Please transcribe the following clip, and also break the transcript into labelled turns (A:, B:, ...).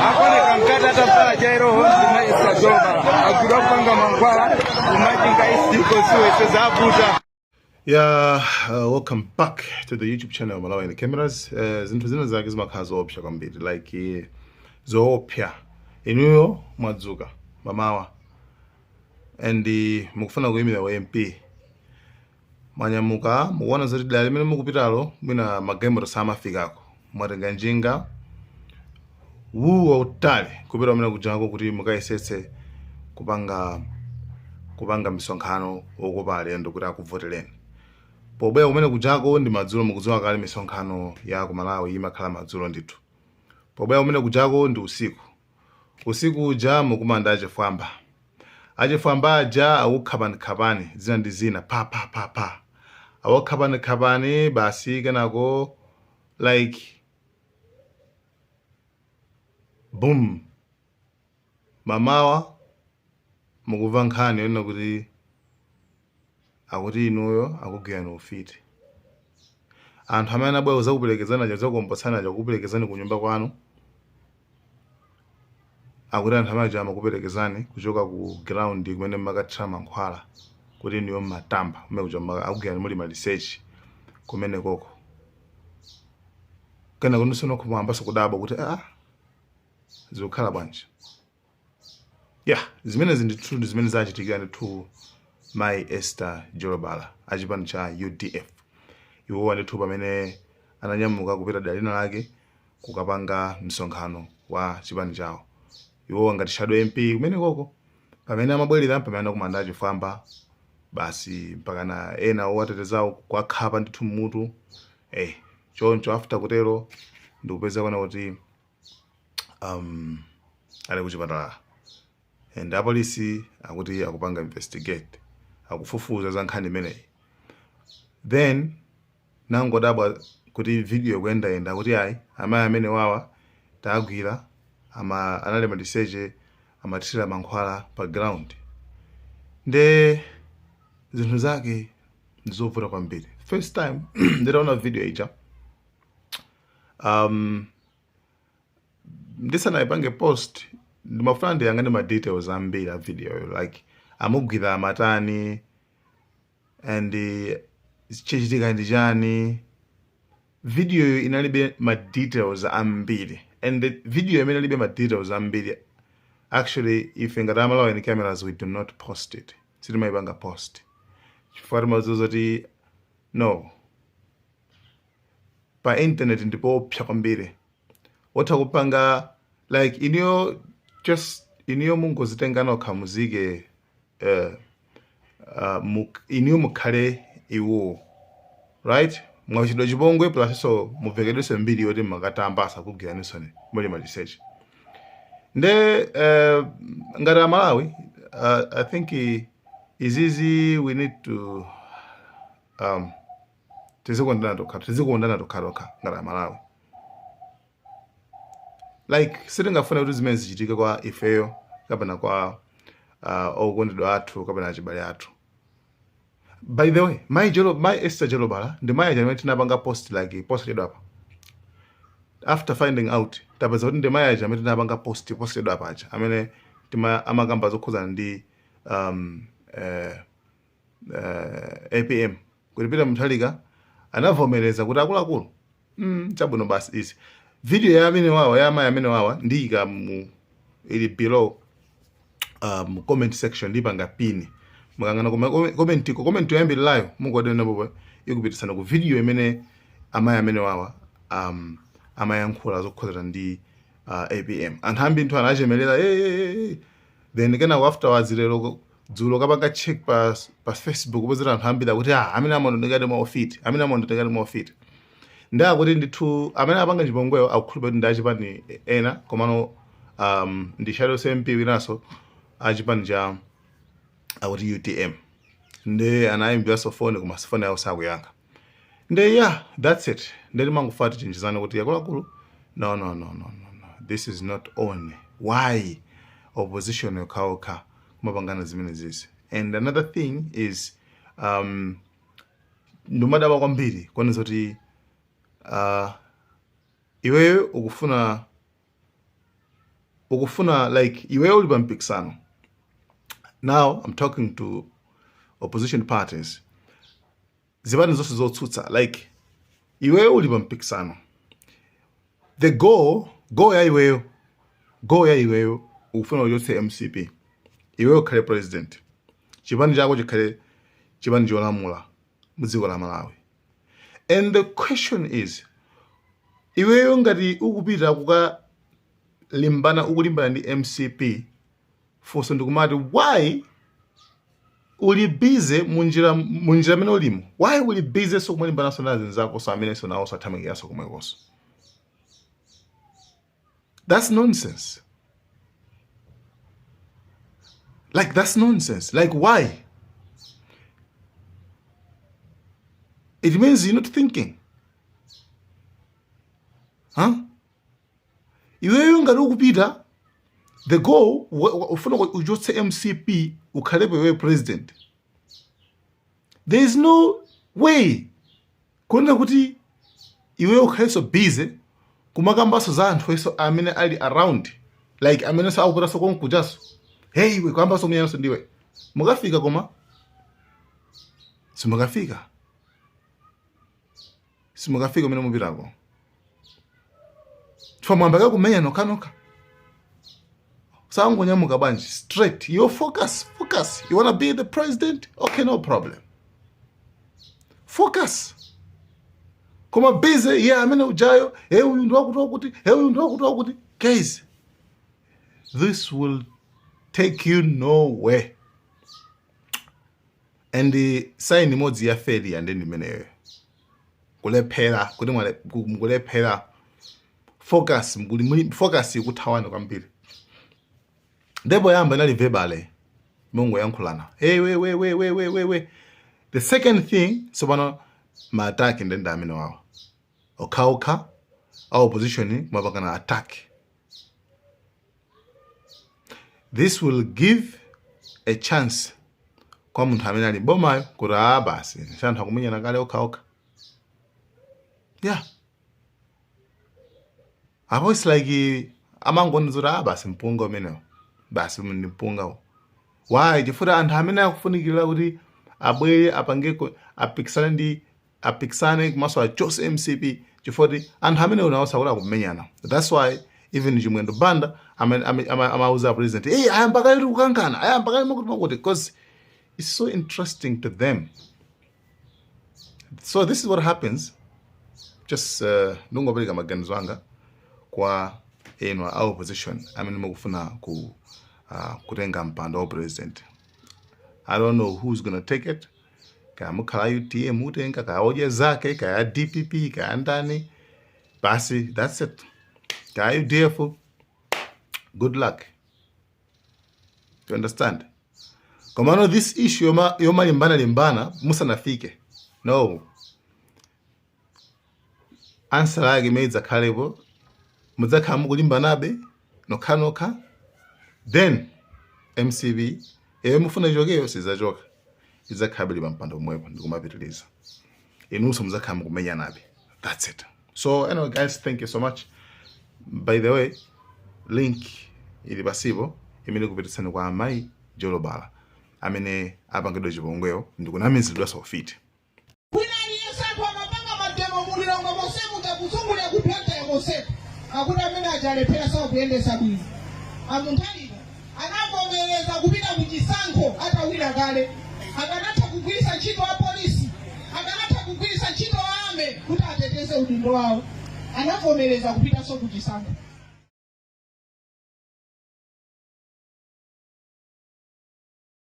A: Akuoneka mkati atavala jairo honzi Esther agwidwa kupanga mankhwala kumachinga East constituency zavuta.
B: Yeah, welcome back to the YouTube channel Malawi and the Cameras. Zinthu zina zake zimakhala zoopsa kwambiri, like zoopsa. Inuyo mwadzuka mamawa and mukufuna kuyimira wa MP, mwanyamuka, mukuona zoti dera limene mukupitalo mwina magalimoto samafikako, mwatenga njinga wu wautali kupita kumene kujako kuti mukayesetse kupanga misonkhano wokopa alendo kuti akuvotereni. Pobwera kumene kujako ndi madzulo. Mukudziwa kale misonkhano ya ku Malawi imakhala madzulo ndithu. Pobwera kumene kujako ndi usiku. Usiku uja mukumanda achifwamba. Achifwamba aja akukhapanikhaphani zina ndi zina, pa pa pa pa, akukhapanikhaphani basi. Kenako like boom, mamawa mukumva nkhani yonena kuti akuti inuyo akugwirani ufiti. Anthu amene anabwera kuzakuperekezani aja, kuzakukombotsani aja, kukuperekezani ku nyumba kwanu, akuti anthu amene aja amakuperekezani kuchoka ku ground kumene mmakathira mankhwala, kuti inuyo mmatamba kumene kuja, akugwirani muli maliseche kumene koko. Kenako nonse kumwambaso kudabwa kuti, ah, zikukhala bwanji? Yeah, zimenezi ndithu ndi zimene zachitikira ndithu mayi Esther Jolobala achipani cha UDF. Iwowa ndithu pamene ananyamuka kupita dera lina lake kukapanga msonkhano wa chipani chawo, iwowa ngati shadow MP kumene koko, pamene amabwerera, pamene anakumana achifwamba basi, mpakana ena owatetezawo kuwakhapa ndithu mmutu. Choncho after kutero ndikupeza kuona kuti ali kuchipatala and apolisi akuti akupanga investigate, akufufuza za nkhani imeneyi. Then nangodabwa kuti video ikuyendayenda kuti ayi, amayi amene wawa tagwira ama anali maliseche, amathira mankhwala pa ground. Nde zinthu zake ndizovuta kwambiri. First time nditaona video ija, ndisanayipange post, ndimafuna ndiyang'ane ma details ambiri a video yo, like amugwira amatani and chichitika ndi chani. Video yo inalibe ma details ambiri, and the video imene ilibe ma details ambiri, actually ife ngati Amalawi and Cameras, we do not post it. Sitimayipanga post chifukwa timadziwa zoti no, pa internet ndipoopsa kwambiri, otha kupanga like iniyo, just iniyo mungozitenga nokha, muzike iniyo mukhale iwo, right? Mwachidwa chipongwe, plus so muvekedwenso mbiri yoti makatamba asakugwiraninso muli maliseche. Nde ngati Amalawi, I think izizi we need to tizikondana tokha, tizikondana tokha tokha ngati Amalawi. Like sitingafune kuti zimene zichitike kwa ifeyo kapena kwa okondedwa athu kapena achibale athu. By the way, mai Esther Jolobala ndi mayi aja amene tinapanga post, like post chedwa apa. After finding out, tapeza kuti ndi mayi aja amene tinapanga post chedwa apa aja amene tima amakamba zokhuzana ndi APM, kuti Peter Mutharika anavomereza kuti akuluakulu, chabwino basi. Izi video ya amene wawa, ya amayi amene wawa, ndiyika mu ili below comment section, ndipanga pin. Mukangana comment ko comment yoyambirirayo, mungodena popo, ikupitisana ku video imene amayi amene wawa amayankhula zokhuzana ndi APM. Anthu ambiri nthu anachemelera, hey, hey, hey. Then kenako afterwards, lero dzulo kapanga check pa Facebook, kupezera anthu ambiri akuti, ah, amene amaonekati mwaufiti, amene amaonekati mwaufiti. Ndi akuti ndithu amene apanga chipongweyo akukhulupirira kuti ndi achipani ena, komano ndi shadow MP winanso achipani cha akuti UTM. Ndi anayimbiranso foni, koma foni yawo sakuyankha. Nde yeah, that's it. Nde timangofuna tichenjezane kuti akuluakulu, no, no, no, no, no, no, this is not on. Why opposition yokhaokha kumapangana zimene zizi? And another thing is, ndimadabwa kwambiri kuona zoti Iweyo ukufuna like iweyo uli pa mpikisano. Now I'm talking to opposition parties, zipani zonse zotsutsa. Like iweyo uli pa mpikisano, the goal ya iweyo, goal ya iweyo, ukufuna uchotse MCP, iweyo ukhale president, chipani chako chikhale chipani cholamula mu dziko la Malawi. And the question is, iweyo ngati ukupita kukalimbana, ukulimbana ndi MCP, funso ndikumati, why uli busy munjira imene ulimo? Why uli busy so kumalimbananso ndi azinzako, so amenenso nawo sathamangiranso komwekonso? That's nonsense. Like, that's nonsense. Like, why? It means you're not thinking, huh? Iweyo ngati ukupita, the goal ufuna uchotse MCP, ukhalepo iweyo president, there is no way kuonera kuti iweyo ukhalenso busy kumakambaso za anthu eso amene ali around, like amenenso akupitanso konkujaso. Hey iwe, kuyambaso kumenyanso ndiwe, mukafika? Koma simukafika, simukafika kumene mupitako, chifukwa mwamba kumenya nokhanokha. Sangonyamuka bwanji straight? Your focus, focus. You wanna be the president? Okay, no problem, focus. Koma busy ye amene ujayo, he uyu ndiwakuti wakuti, he uyu ndiwakuti wakuti. Guys, this will take you nowhere. And sign imodzi ya failure ndi imeneyo, kulephera kuti mukulephera focus, focus ikuthawani kwambiri. Ndipo yamba inali verbally, mungoyankhulana, hey, we we we we we we we. The second thing, tsopano ma attack ndende amene wawa okhaokha a opposition kumapangana attack. This will give a chance kwa munthu amene ali bomayo kuti, ah, basi, anthu akumenyana kale okhaokha. Yeah, apo it's like amangoona zoti, ah, basi, mpunga umenewo, basi, ndi mpungawo. Why? Chifukwa anthu amene akufunikira kuti abwere apangeko apikisane ndi apikisane komanso achose MCP, chifukwa kuti anthu amene nawo sakuti akumenyana. That's why even Chimwendo Banda amauza president, hey, ayamba kale kukangana, ayamba kale makuti makuti, because it's so interesting to them. So this is what happens. Just ndingopereka maganizo anga kwa enu a opposition amene mukufuna kutenga mpando wa president. I don't know who's gonna take it, kaya mukhala UTM mutenga, kaya Odya Zake, kaya DPP, kaya ndani, basi, that's it, kaya UDF, good luck. You understand? Komano this issue yomalimbana limbana musanafike, no answer yake imene idzakhalepo, mudzakhala mukulimbanabe nokhanokha. Then MCP iwe mufuna ichokeyo sidzachoka, idzakhala ili pampando pomwepo ndikumapitiliza, inunso mudzakhala mukumenyanabe. That's it. So anyway guys, thank you so much. By the way, link ili pasipo imene ikupititsani kwa amayi Jolobala amene apangidwa chipongwewo ndikunamizidwanso ufiti.
C: Wina aliyense, anthu amapanga mademo mulilongo monsemu, kuzungulira ku Blantyre monsemu, akuti amene aja alephera, sakuyendesa bwino. A Mutharika anavomereza kupita ku chisankho atawina kale. Akanatha kugwiritsa ntchito apolisi, akanatha kugwiritsa ntchito army kuti ateteze udindo wawo. Anavomereza kupitanso ku chisankho.